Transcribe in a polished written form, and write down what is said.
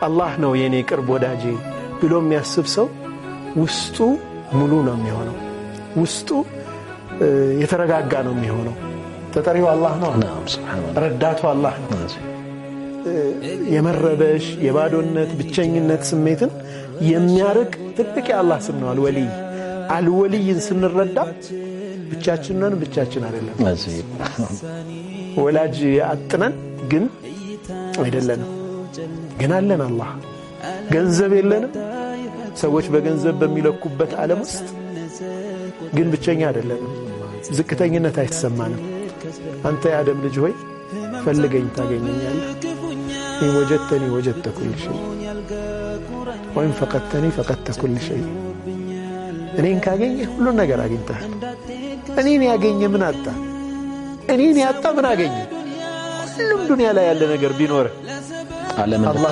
አላህ ነው የኔ ቅርብ ወዳጄ ብሎ የሚያስብ ሰው ውስጡ ሙሉ ነው የሚሆነው። ውስጡ የተረጋጋ ነው የሚሆነው። ተጠሪው አላህ ነው፣ ረዳቱ አላህ ነው። የመረበሽ፣ የባዶነት፣ ብቸኝነት ስሜትን የሚያርቅ ትልቅ የአላህ ስም ነው አልወሊይ። አልወሊይን ስንረዳ ብቻችንን ብቻችን አይደለም። ወላጅ አጥነን ግን አይደለንም፣ ግን አለን አላህ። ገንዘብ የለንም፣ ሰዎች በገንዘብ በሚለኩበት ዓለም ውስጥ ግን ብቸኛ አይደለንም። ዝቅተኝነት አይሰማንም። አንተ የአደም ልጅ ሆይ ፈልገኝ ታገኘኛለህ። إن وجدتني وجدت كل شيء وإن فقدتني فقدت كل شيء። እኔን ካገኘህ ሁሉን ነገር አግኝተሃል። እኔን ያገኘ ምን አጣ? እኔን ያጣ ምን አገኘ? ሁሉም ዱንያ ላይ ያለ ነገር ቢኖርህ አላህ